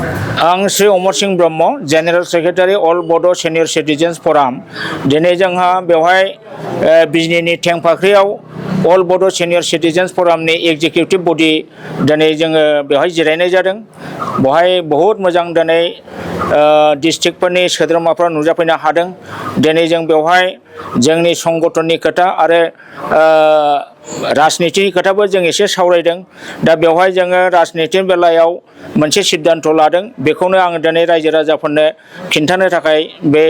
आं Shri Amar Singh Brahma general secretary अल बड' senior citizens फराम दिनै जोंहा बेवहाय बिजनीनि थेंफाख्रियाव अल बड' सिनियर सिटिजेन्स फरामनि एग्जिकिउटिभ बडि दिनै जोङो बेवहाय जिरायनाय जादों। बेवहाय बहुद मोजां दिनै डिस्ट्रिक्टफोरनि सोद्रोमाफ्रा नुजाफैनो हादों। दिनै जों बेवहाय जोंनि संगठननि खोथा आरो राजनितिनि खोथाबो जों एसे सावरायदों। दा बेवहाय जोङो राजनितिनि बेलायाव मोनसे सिद्धान्त लादों। बेखौनो आङो दिनै रायजो राजाफोरनो खिन्थानो थाखाय बे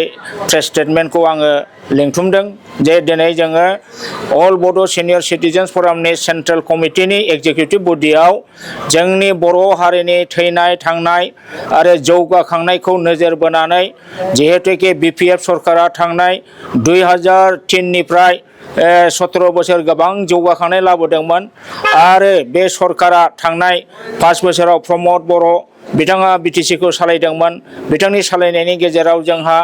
प्रेस स्टेटमेन्टखौ आङो लिंथुमदों जे दिनै जोङो अल बड' सिनियर सिटिजेन्स फरामनि सेन्ट्रेल कमिटिनि एग्जिकिउटिभ बडियाव जोंनि बर' हारिनि थैनाय थांनाय आरो जौगाखांनायखौ नोजोर बोनानै जिहेतुके बिपिएफ सरकारा थांनाय 2003निफ्राय 17 बोसोर गोबां जौगाखांनाय लाबोदोंमोन आरो बे सरकारा थांनाय 5 बोसोराव प्रमद बर' बिथाङा बिटिसिखौ सालायदोंमोन। बिथांनि सालायनायनि गेजेराव जोंहा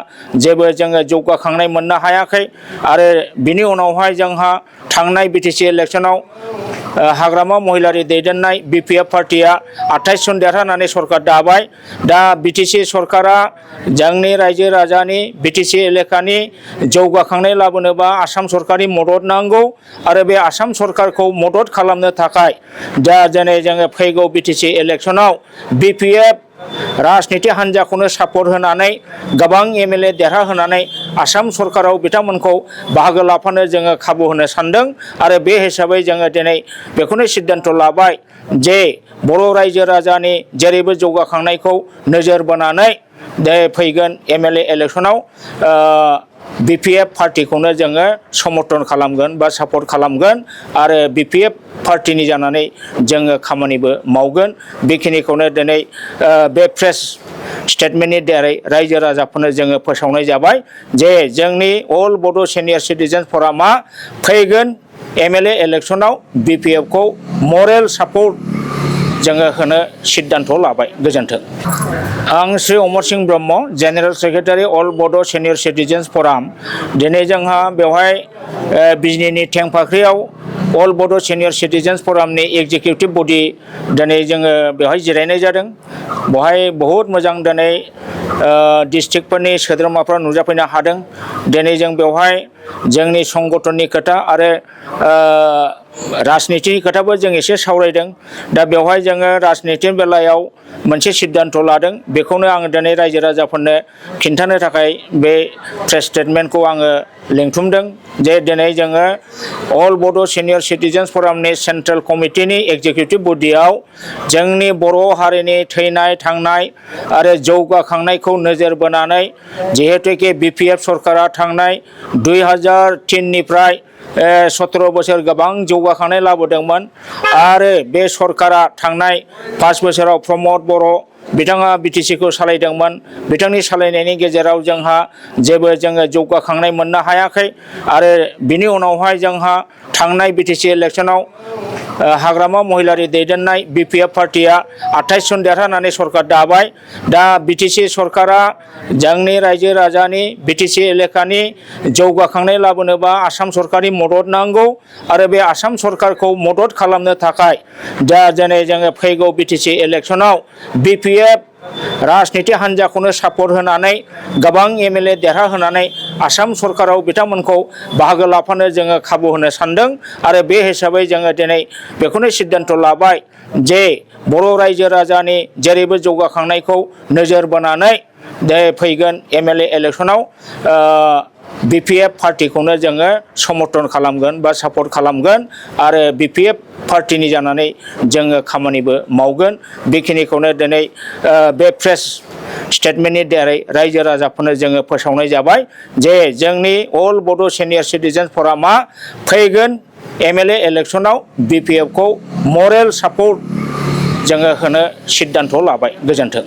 जेबो जोङो जौगाखांनाय मोननो हायाखै आरो बिनि उनावहाय जोंहा थांनाय बिटिसि इलेक्शनाव हाग्रामा महिलारि दैदेननाय बिपिएफ पार्टिया 28 सन देरहानानै सरकार दाबाय। दा बिटिसि सरकारा जोंनि रायजो राजानि बिटिसि एलेकानि जौगाखांनाय लाबोनोबा आसाम सरकारनि मदद नांगौ आरो बे आसाम सरकारखौ मदद खालामनो थाखाय दा दिनै जोङो फैगौ बिटिसि इलेक्शनाव बिपिएफ राजनिति हान्जाखौनो सापर्ट होनानै गोबां एमएलए देरहाहोनानै आसाम सरकाराव बिथांमोनखौ बाहागो लाफानो जोङो खाबु होनो सानदों आरो बे हिसाबै जोङो दिनै बेखौनो सिद्धान्त लाबाय जे बर' रायजो राजानि जेरैबो जौगाखांनायखौ नोजोर बोनानै फैगोन एमएलए इलेक्शनाव बिपिएफ पार्टिखौनो जोङो समर्थन खालामगोन बा सापर्ट खालामगोन आरो बिपिएफ पार्टिनि जानानै जोङो खामानिबो मावगोन। बेखिनिखौनो दिनै बे प्रेस स्टेटमेन्टनि दारै रायजो राजाफोरनो जोङो फोसावनाय जाबाय जे जोंनि अल बड' सिनियर सिटिजेन्स फरामा फैगोन एमएलए इलेक्शनाव बिपिएफखौ मरेल सापर्ट जोङो होनो सिद्धान्त लाबाय। गोजोन्थों। आं श्री अमर सिंह ब्रह्म जेनेरेल सेक्रेटारि अल बड' सिनियर सिटिजेन्स फराम दिनै जोंहा बेवहाय बिजनीनि थेंफाख्रियाव अल बड' सिनियर सिटिजेन्स फरामनि एग्जिकिउटिभ बडि दिनै जोङो बेवहाय जिरायनाय जादों। बेवहाय बहुद मोजां दिनै डिस्ट्रिक्टफोरनि सोद्रोमाफ्रा नुजाफैनो हादों। दिनै जों बेवहाय जोंनि संगठननि खोथा आरो राजनितिनि खोथाबो जों एसे सावरायदों। दा बेवहाय जोङो राजनितिनि बेलायाव मोनसे सिद्धान्त लादों। बेखौनो आङो दिनै रायजो राजाफोरनो खिन्थानो थाखाय बे प्रेस स्टेटमेन्टखौ आङो लिंथुमदों जे दिनै जोङो अल बड' सिनियर सिटिजेन्स फरामनि सेन्ट्रेल कमिटिनि एग्जिकिउटिभ बडियाव जोंनि बर' हारिनि थैनाय थांनाय आरो जौगाखांनायखौ नोजोर बोनानै जिहेतुके बिपिएफ सरकारा थांनाय 2003निफ्राय 17 बोसोर गोबां जौगाखांनाय लाबोदोंमोन आरो बे सरकारा थांनाय 5 बोसोराव प्रमद बर' बिथाङा बिटिसिखौ सालायदोंमोन। बिथांनि सालायनायनि गेजेराव जोंहा जेबो जोङो जौगाखांनाय मोननो हायाखै आरो बिनि उनावहाय जोंहा थांनाय बिटिसि इलेक्शनाव हाग्रामा महिलारि दैदेननाय बिपिएफ पार्टिया 28 सन देरहानानै सरकार दाबाय। दा बिटिसि सरकारा जोंनि रायजो राजानि बिटिसि एलेकानि जौगाखांनाय लाबोनोबा आसाम सरकारनि मदद नांगौ आरो बे आसाम सरकारखौ मदद खालामनो थाखाय दा दिनै जोङो फैगौ बिटिसि इलेक्शनाव बिपिएफ राजनिति हान्जाखौनो सापर्ट होनानै गोबां एमएलए देरहाहोनानै आसाम सरकाराव बिथांमोनखौ बाहागो लाफानो जोङो खाबु होनो सानदों आरो बे हिसाबै जोङो दिनै बेखौनो सिद्धान्त लाबाय जे बर' रायजो राजानि जेरैबो जौगाखांनायखौ नोजोर बोनानै फैगोन एमएलए इलेक्शनाव बिपिएफ पार्टिखौनो जोङो समर्थन खालामगोन बा सापर्ट खालामगोन आरो बिपिएफ पार्टिनि जानानै जोङो खामानिबो मावगोन। बेखिनिखौनो दिनै बे प्रेस स्टेटमेन्टनि दारै रायजो राजाफोरनो जोङो फोसावनाय जाबाय जे जोंनि अल बड' सिनियर सिटिजेन्स फरामा फैगोन एमएलए इलेक्शनाव बिपिएफखौ मरेल सापर्ट जोङो होनो सिद्धान्त लाबाय। गोजोन्थों।